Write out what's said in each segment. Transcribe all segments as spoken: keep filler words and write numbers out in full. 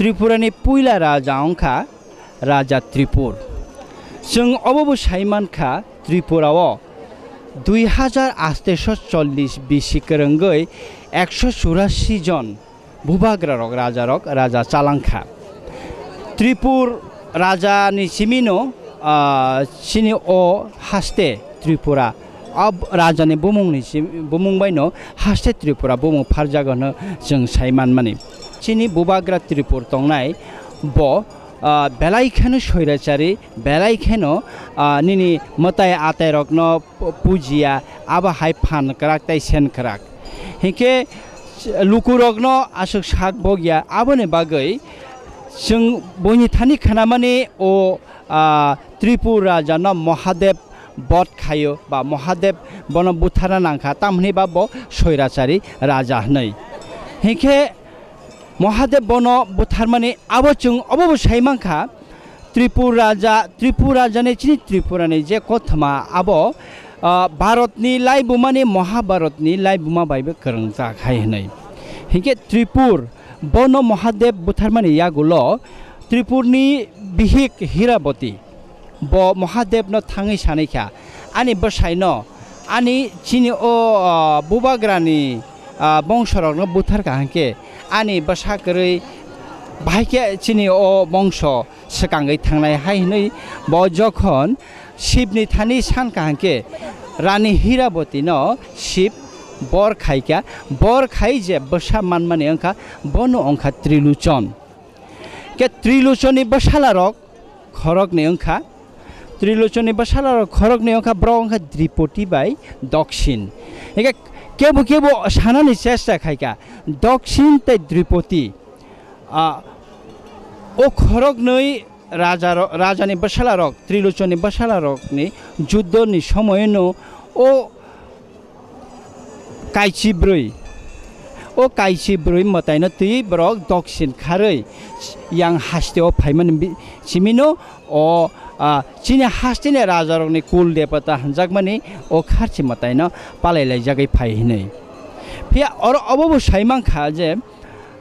Tripurani puila raja wngkha Raja Tripur. Chwng obo bo sai mankha, Tripurao dui hajar atsho chollish bisi kwrwngwi ekso churasi jon bubagrarok, rajarok raja chalangkha. Tripur rajani simino, ah, chini o haste Tripura, ab-, rajani bumungni sim-, bumung baino haste Tripura bumung pharjago hwnwi chwng sai manmani. Chini bubagra Tripur tongnai bo, ah, belai kheno soirachari, belai kheno, ah, nini mwtai atairokno pu-, pujiya, abo hai phan kwrak tei sen kwrak. Hinkhe lukurokno aswk sak bokya, aboni bagwi chwng buini thani khnamani o, ah, Tripur rajano Mahadev bodh khaio ba Mahadev bono butharna nangkha, tamni ba bo soirachari raja hwnwi. Hinkhe Mahadev bono butharmani abo chwng obo bo sai mankha, Tripur raja, Tripur rajani chini Tripurani je kothoma abo, ah, Bharatni laibumani, Mahabharatni laibuma baibo kwrwngjak hai hwnwi. Hinkhe Tripur bono Mahadev butharmani yagulo Tripurni bihik Hiraboti bo Mahadevno thangwi sanwi kha, "Ani bwsaino, ani chini o, ah, bubagrani, ah, bongsorokno butharkha hinkhe ani bwsa kwrwi bahai khe chini o bongso swkangwi thangnai," hai hwnwi bo jokhon Shivni thani sankha hinkhe Rani Hirabotino Shiv bor khaikha, bor khai je bwsa manmani wngkha, bono wngkha Triluchon. Khe Triluchonni bwsalarok khoroknwi wngkha. Triluchonni bwsalarok khoroknwi wngkha, borok wngkha Dripoti bai Doksin. Hinkhe kebo kebo sanani chesta khaikha, Doksin tei Dripoti, ah, o khoroknwi rajaro-, rajani bwsalarok, Triluchonni bwsalarokni juddoni somoyno o kaichi bwrwi. O kaichi bwrwi mwtaino twi borok Doksin kharwi yang hasteo phaimani bi-, simino o, ah, chini hasteni rajarokni kul depota hwnjakmani o kharchi mwtaino palailaijagwi phai hwnwi. Phiya oro obo bo sai mankha je,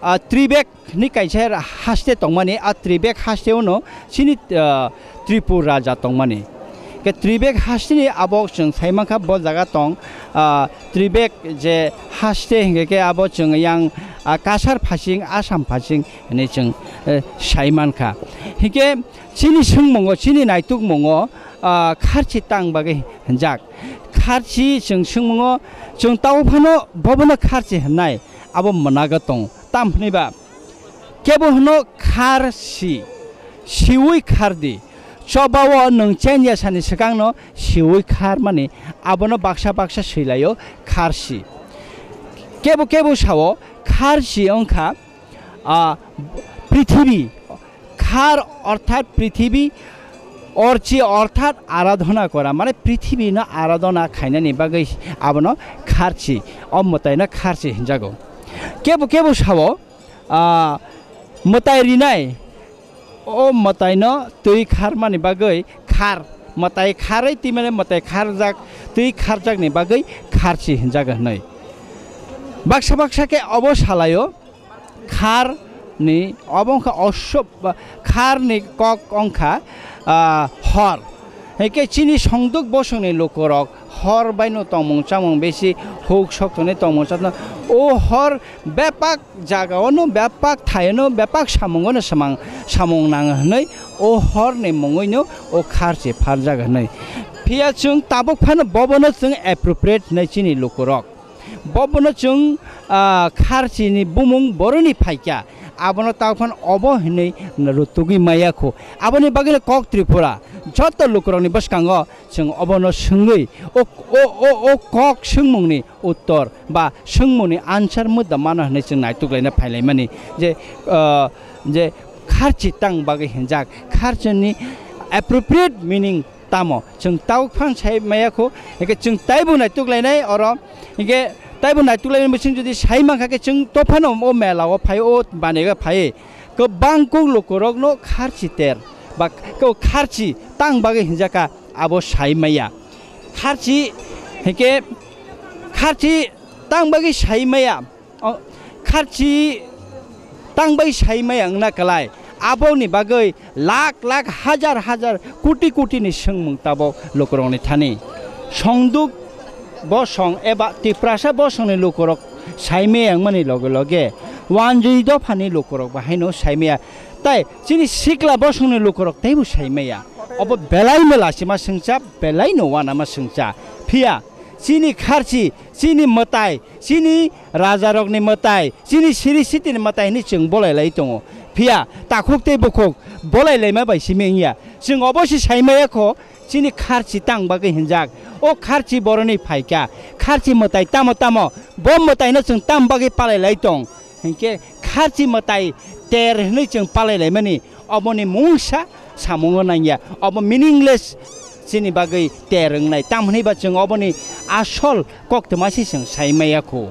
ah, Tribek ni kaisa ra-, haste tongmani, a Tribek haste-ono chini, ah, Tripur raja tongmani. Khe Tribek haste-ni abo chwng sai mankha, bo jaga tong, ah, Tribek je haste hinkhe khe abo chwng yang, ah, Kasar phasing, Assam phasing hinwi chwng, eh, sai mankha. Hinkhe chini swngmungo, chini naitukmungo, ah, kharchi tang bagwi hwnjak. Kharchi chwng swngmungo, chwng tao phano bobono kharchi hwnnai, abo mwnago tong. Tamo hwnwi ba, kebo hwno khar si, siwi khar di. Chobao nwng chengya sani swkangno siwi khar mani, abono baksa baksa swilaio khar si. Kebo kebo sao khar si wngkha, a, prithibi, khar orthat prithibi, orchi orthat aradhona kora, mane prithibino aradhona khainani bagwi abono kharchi, o mwtaino kharchi hinjago. Kebo kebo sao, ah, mwtai rinai, o mwtaino twi kharmani bagwi khar, mwtai kharwi twi mane mwtai kharjak, twi kharjakni bagwi kharchi hinjago hwnwi. Baksa baksa khe obo salaio, khar ni, obo wngkha osob-, khar ni kok wngkha, ah, hor. Hingke chini songduk bosongni lukurok hor baino tongmung chamung besi huk sok tongni tongmung chatno. O hor bepak jagaono, bepak thaiono, bepak samungono samang, samung nang hwnwi o horni mungwino o kharchi pharjak hwnwi. Phiya chwng tabuk phano bobono chwng appropriate hwnwi chini lukurok. Bo bono chwng, ah, kharchini bumung boroni phaikha, abono tao phano obo hinwi rutugwi maya kho. Aboni bagwino kok Tripura joto lukurokni bwskango chwng obono swngwi o, o, o, o kok swngmungni uttor ba swngmungni answer muda mano hinwi chwng naituklaina phailaimani je, ah, je kharchi tang bagwi hinjak, kharchini appropriate meaning tamo chwng tabuk phano sai maya kho, hingke chwng taibo naituk lainai oro, hingke taibo naituk lainai bising jodi sai mankha khe chwng to phano o mela o phai o baniga phai kwbang kok lukurokno kharchi ter ba kok kharchi tang bagwi hinjaka abo sai maya kharchi hingke kharchi tang bagwi sai maya. O, kharchi tang bai sai maya wngna kwlai. Aboni bagwi lakh lakh, hajar hajar, koti koti ni swngmung tabok lukurokni thani. Songduk bosong eba Tiprasa bosongni lukurok sai maya wngmani loge loge wanjwi dophani lukurok bo haino sai maya. Tai chini sikla bosongni lukurok teibo sai maya. Obo belai no lachima swngcha, belai no uanama swngcha. Phiya chini kharchi, chini mwtai, chini rajarokni mwtai, chini siri sitini mwtai hinwi chwng bolai lai tongo. Phiya takhuk tei bukhuk bolai laima bai simi wngya. Chwng obo se sai maya kho, chini kharchi tang bagwi hinjak. O kharchi boroni phaikha, kharchi mwtai tamo tamo, bo mwtaino chwng tam bagwi palai lai tong. Hinkhe kharchi mwtai ter hinwi chwng palai laimani, oboni mungsa samungo nangya, obo meaningless chini bagwi ter wngnai. Tam hwnwi ba chwng oboni asol koktwma se chwng sai maya kho.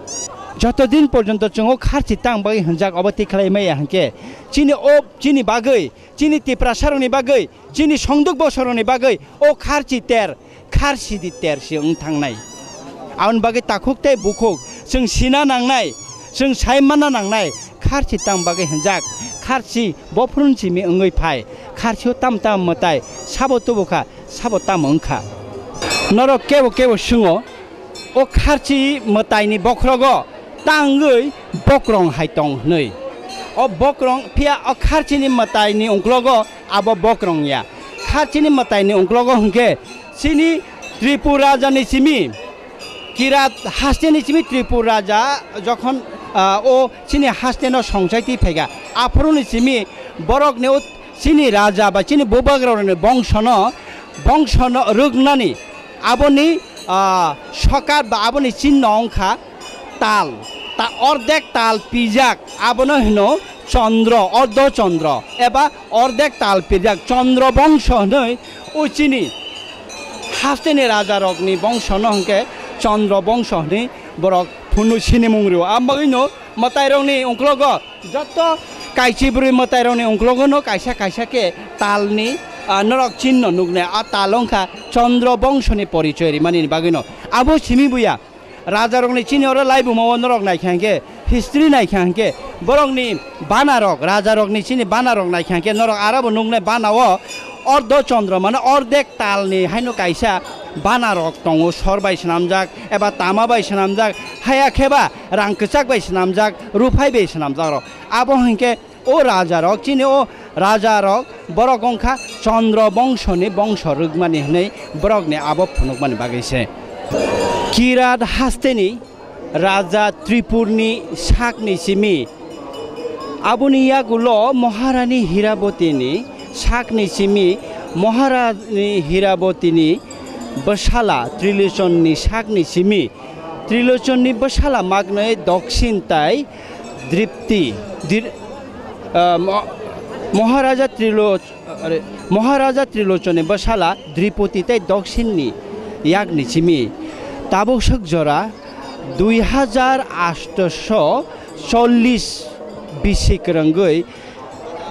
Joto din porjonto chwng o kharchi tang bagwi hwnjak obo tikhlai maya hinkhe chini o, chini bagwi, chini Tiprasarokni bagwi, chini songduk bosorokni bagwi o kharchi ter, kharchi di ter se wng thangnai. Aboni bagwi takhuk tei bukhuk chwng sina nangnai, chwng sai manna nangnai, kharchi tang bagwi hwnjak, kharchi bophuruni simi wngwi phai, kharchio tam tam mwtai, sabo tubu kha, sabo tamo wng kha. Norok kebo kebo swngo, o kharchi mwtaini bokhrogo tangwi bokrong hai tong hwnwi. O bokrong phiya o kharchini mwtaini ungklogo abo bokrong ya. Kharchini mwtaini ungklogo hwnkhe chini Tripura rajani simi Kirat hasteni simi Tripura raja jokhon, ah, o chini hasteno songchaitwi phaikha, aphuruni simi borokni o chini raja ba chini bubagrokni bongsono, bongsono rwknani aboni, ah, sokat ba aboni chinno wngkha tal, ta ordek tal pijak, abono hino Chandra, Ardha Chandra eba ordek tal pijak Chandra bongso hinwi o chini hasteni rajarokni bongsono hwnkhe Chandra bongso hinwi borok phunuk sinimung rwo. Abagwino mwtairokni ungklogo joto kaichi bwrwi mwtairokni ungklogono kaisa kaisa khe talni, ah, norok chinno nuknai. A tal wngkha Chandra bongsoni porichoi rimani bagwino. Abo simi buya, rajarokni chini oro laibuma o norok naikha hinkhe, history naikha hinkhe, borokni banarok, rajarokni chini banarok naikha hinkhe norok arabo nuknai bana o Ardha Chandra mane ordek talni haino kaisa banarok tongo, sor bai swnamjak eba tama bai swnamjak, haya kheba rang kwchak bai swnamjak, ruphai bai swnamjakrok. Abo hinkhe o rajarok, chini o rajarok, borok wngkha Chandra bongsoni bongso rwkmani hwnwi borokni abo phunukmani bagwi se. Kirat hasteni raja Tripurni sakni simi, aboni yagulo Maharani Hirabotini sakni simi, Maharani Hirabotini bwsala Trilochonni sakni simi, Trilochonni bwsala magnoi Doksin tai Dripti, Dir-, ah, Mo-, Maharaja Trilo-, are, Maharaja Trilochonni bwsala Dripoti tei Doksinni yakni simi tabuk swk jora dui hajar asto sho chollish bisi kwrwngwi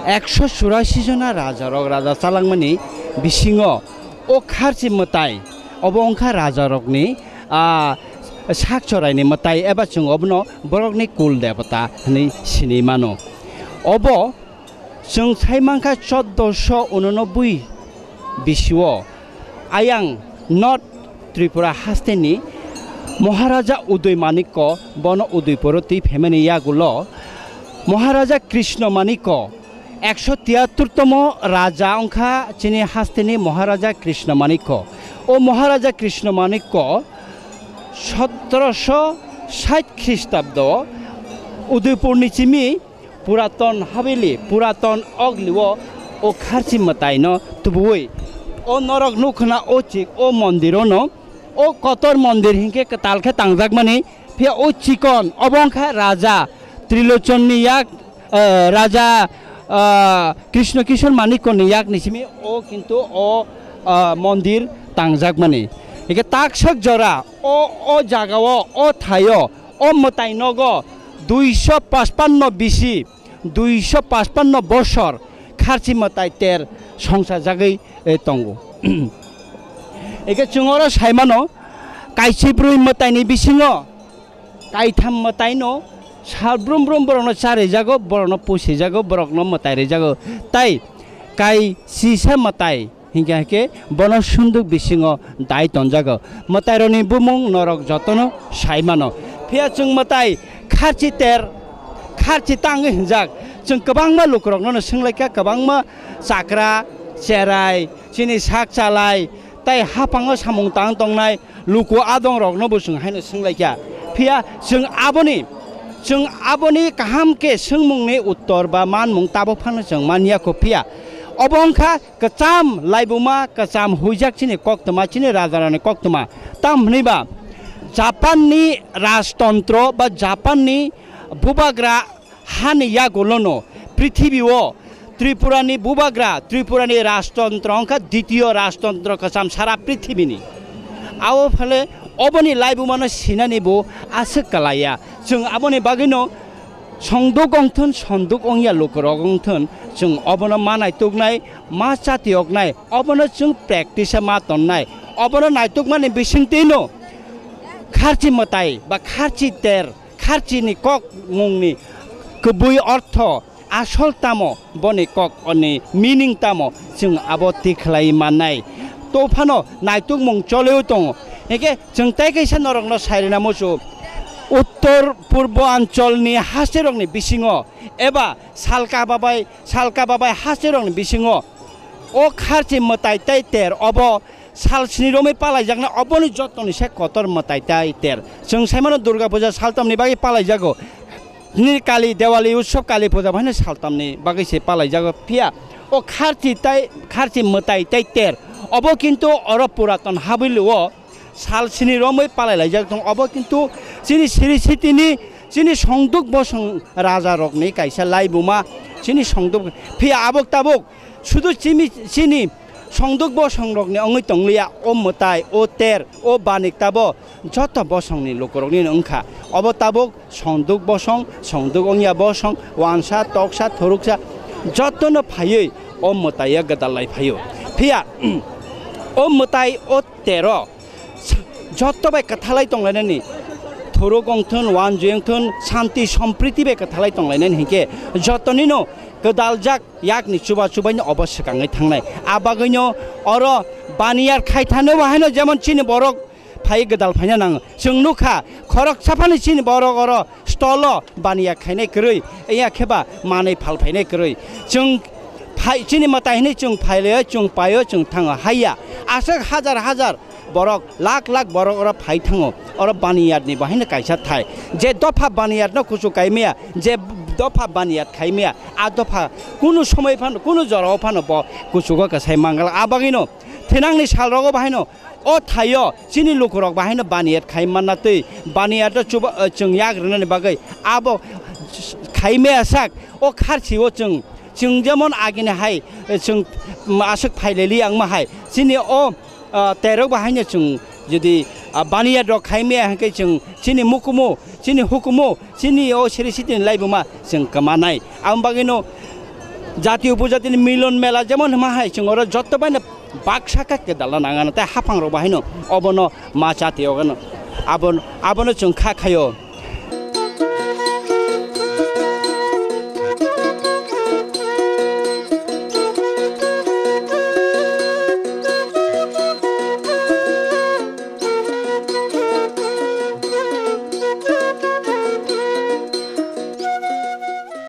ekso churashi jona rajarok raja chalangmani bisingo o kharchi mwtai obo wngkha rajarokni, ah, sak choraini mwtai eba chwng obono borokni kul debata hwnwi sinwi mano. Obo chwng sai mankha choddo sho unonoboi bisio ayang North Tripura hasteni Maharaja Udoy Manikko bono Udoypuro twi phaimani yagulo Maharaja Krishna Manikko ekso tiyattor tomo raja wngkha chini hasteni Maharaja Krishna Manikko. O Maharaja Krishna Manikko sotoroso sait Khristabdo Udaipurni simi Puraton Haveli, Puraton Oglio o kharchi mwtaino tubuwi o norok nukhna o chik o mondirono o kotor mondir hinkhe kwtal khe tangjakmani. Phiya o chikon obo wngkha raja Trilochonni yak, eh, raja, eh, Krishna Kishore Manikkoni yakni simi o kintu o, eh, mondir tangjakmani. Hingke taksak jora o, o jagao, o thaio, o mwtai nogo duiso pachpanno bisi, duiso pachpanno bosor kharchi mwtai ter songsajagwi, eh, tongo. Hingke chwng oro saimano kaisibrwi mwtaini bisingo kaitham mwtaino Sal brum brum borokno cha rijago, borokno pusi jago, borokno mwtai rijago. Tai kaisisa mwtai hinkhe, hinkhe bono sunduk bisingo dai tonjago. Mwtairokni bumung norok jotono sai mano. Phiya chwng mwtai kharchi ter, kharchi tangwi hinjak. Chwng kwbangma lukurokno swnglaikha, kwbangma chakra, cherai, chini sak chalai, tai haphango samung tang tongnai luku adongrokno bo chwng haino swnglaikha. Phiya chwng aboni, chwng aboni kaham khe swngmungni uttor ba manmung tabuk phano chwng manya kho. Phiya obo wngkha kwcham laibuma, kwcham huijak chini koktwma, chini rajarokni koktwma. Tamo hwnwi ba Japanni rajtontro ba Japanni bubagra hani yagulono prithibio Tripurani bubagra, Tripurani rajtontro wngkha ditiyo rajtontro kwcham sara prithibini. Abo phale oboni laibumano sinani bo aswk kalaiya. Chwng aboni bagwino songduk wngthun, songduk wngya lukurok wngthun, chwng obono ma naituknai, ma chati oknai, obono chwng practice ma tonnai. Obono naitukmani bisingtwino kharchi mwtai ba kharchi ter, kharchini kok mungni kwbwi ortho asol tamo, boni kok oni meaning tamo, chwng abo tikhlai mannai. To phano naitukmung choleui tongo. Hinkhe chwng tai kaisa norokno sairina muchungo, uttor purbo ancholni hasterokni bisingo eba salka babai, salka babai hasterokni bisingo o kharchi mwtai tai ter obo sal sini romwi palaijaknai, oboni jotoni se kotor mwtai tai ter. Chwng saimano Durga Puja saltamni bagwi palaijago. Nini Kali, Diwali utsob, Kali Puja bo haino saltamni bagwi se palaijago. Phiya o kharchi tai, kharchi mwtai tai ter, obo kintu oro puraton habwi luo sal sini romwi palailaijak tong. Obo kintu chini siri sitini, chini songduk bosong rajarokni kaisa laibuma, chini songduk. Phiya abok tabuk sudu chini, chini songduk bosongrokni wngwi tongliya, o mwtai, o ter, o banik tabo joto bosongni lukurokni wngkha. Obo tabuk songduk bosong, songduk wngya bosong, wansa, toksa, thoruksa jotono phaiwi o mwtaiya gwdal lai phaio. Phiya o mwtai, o tero sa-, joto bai kwthalai tonglainani, thoruk wngthun, wanjui wngthun, santi sompriti bai kwthalai tonglainani hinkhe jotonino kwdaljak yakni chuba chubaino obo swkangwi thangnai. A bagwino oro baniyar khai thani bo haino jemon chini borok phai gwdal phaina nango. Chwng nukha khoroksa phano chini borok oro stolo baniya khainai kwrwi, ya khe ba manwi phal phainai kwrwi. Chwng phai, chini mwtai hinwi chwng phailio, chwng paio, chwng thango. Haiya, aswk hajar hajar borok, lakh lakh borok oro phai thango. Oro baniyatni bo haino kaisa thai. Je dopha baniyatno kuchuk kaimaya, je dopha baniyat khaimaya, a dopha kunu somoi phano, kunu jorao phano bo kuchugo kwsai manglak. A bagwino thinangni salrogo bo haino o thaio chini lukurok bo haino baniyat khai manna twi, baniyato chuba, eh, chwng yak rwnani bagwi abo khaimaya sak o kharchio chwng, chwng jemon agini hai, eh, chwng, mm, aswk phaileli angma hai chini o, ah, terok bo haino chwng jodi, ah, baniyat rok khaimaya hwnkhe chwng chini mukumu, chini hukumu, chini o siri sitini laibuma chwng kwmanai. Ang bagwino jati upojatini milon mela jemon hwnma hai chwng oro joto baino baksa khe kedalna nangano tei haphangrok bo haino obono ma chati ogano. Abon-, abono chwng kha khaio.